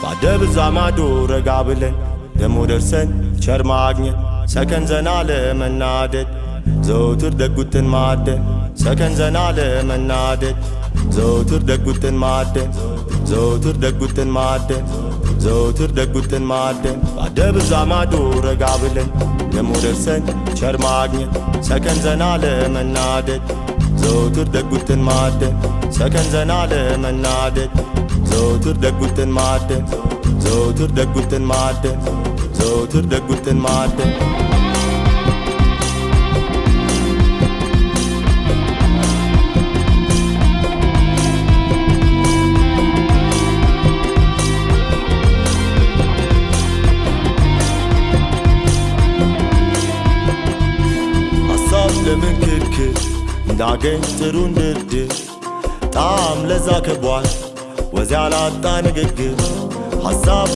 ባደብዛ ማዶ ረጋ ብለን ደሞ ደርሰን ቸር ማግኘት፣ ሰከን ዘና ለመናደድ ዘውትር ደጉትን ማደን፣ ሰከን ዘና ለመናደድ ዘውትር ደጉትን ማደን፣ ዘውትር ደጉትን ማደን፣ ዘውትር ደጉትን ማደን። ባደብዛ ማዶ ረጋ ብለን ደሞ ደርሰን ቸር ማግኘት፣ ሰከን ዘና ለመናደድ ዘውትር ደጉትን ማደን፣ ሰከን ዘና ለመናደድ ዘውትር ደጉትን ማደን፣ ዘውትር ደጉትን ማደን፣ ዘውትር ደጉትን ማደን። ሐሳብ ለምን ክርክር እንዳገኝ ጥሩ ድርድር፣ ጣም ለዛ ከቧል ወዚያ ላጣ ንግግር ሐሳብ።